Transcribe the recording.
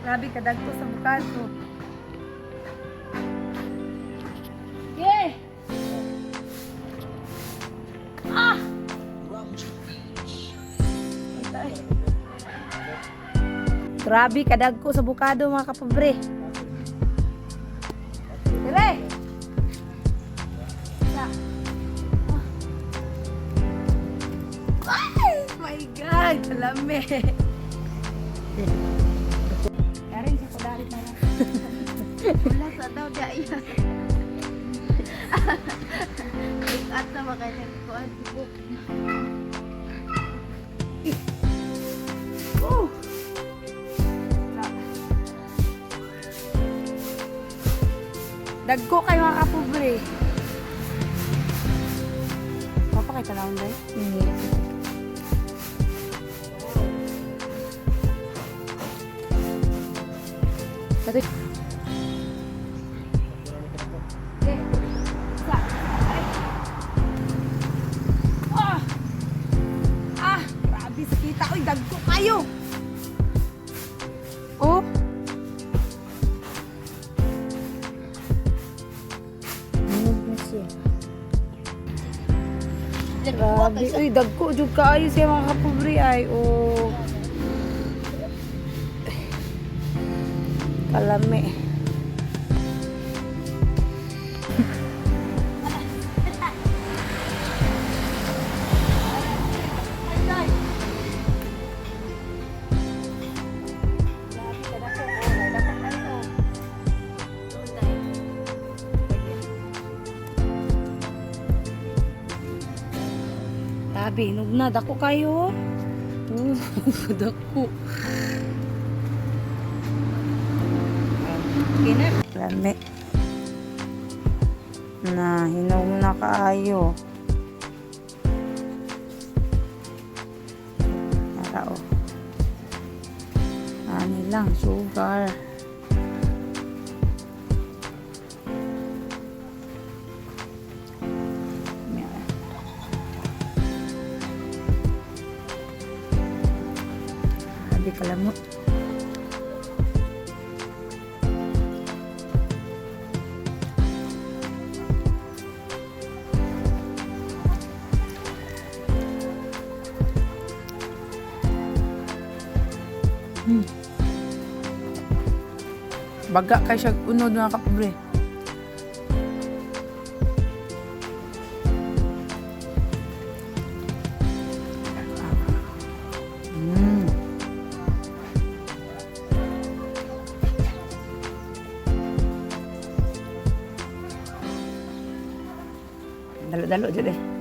Grabe kadagko sa bukado. Yeah. Ah! Ay. Grabe kadagko sa bukado, mga kapobre. Dire. Sa. Ay, my God, kalami. Karin sa kudari na lang. Wala sa daw di iya. At sa mga kuan sibuk. Oh. Dagko kayo, mga kapobre. Papakita lang ba? Hindi. Okay. Isa. Ay. Ah! Ah! Grabe sa kita. Uy, dagko kayo! Oh! Hinog na siya. Grabe. Uy, dagko. Jud kaayo siya, mga kapobre, ay. Oh. Kalami. Tabi, hinog na. Dako kayo. Oh, dako. Okay na. Lami. Na, hinog na kaayo. Tara, oh. Ani lang, sugar. Yan. Grabe kalamot. Baga kay siya unod, mga kapobre. Dalo-dalo dyan eh.